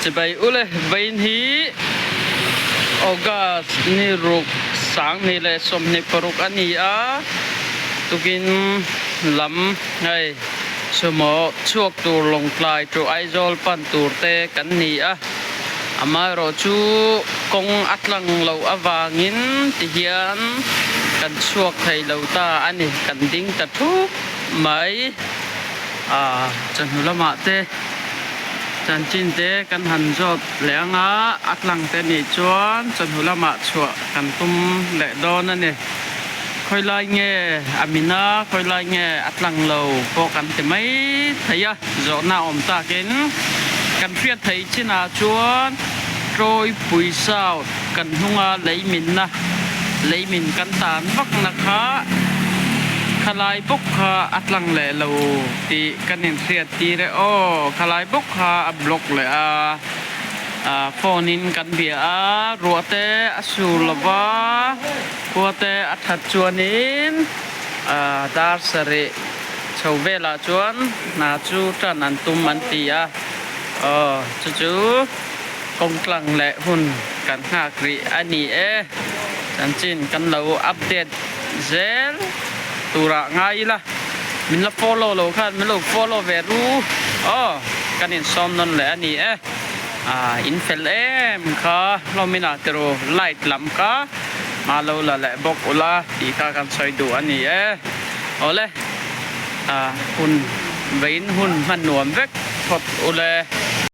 Chibai ule vawiin hi August ni ruk 20 leh 26 a ni a, tukin lam hei sumo chhuak tur Lawngtlai to Aizawl pan tur te kan ni a, amaherawhchu kawng a tlang loh avangin tihian kan chhuak thei lo ta a ni, kan ding ta thup mai a chawhnu lamah te. Chanchin te kan han zawt leh ang a, a tlang te nih chuan chawhnu lamah chhuah kan tum leh dawn a ni. Khawilai nge a min a, khawilai nge a tlang lo pawh kan ti mai thei a, zawhna awm takin kan hriat theih chinah chuan Tawipui South kan hnunga leiminna, leimin kan tan vakna kha khalai bawk kha a tlang leh lo tih kan inhriat tir e aw, khalai bawk kha a block leh a, ah phone in kan bia a, ruah te a sur lo va, khua te a that chuanin ah dar sarih chho velah chuan hna chu tan an tum an ti a, aw chu chu kawng tlang leh hun kan nghak rih a ni e, chanchin kan lo update zel turah ngai ila. Min la follow lo khan min lo follow ve ru aw kan insawm nawn leh a ni e ah in fel em kha hlawm inah te ru light lam kha hma lo la leh bawk ula tih kha kan sawi duh a ni e awle ah hun vawiin hun hman nuam vek phawt ule.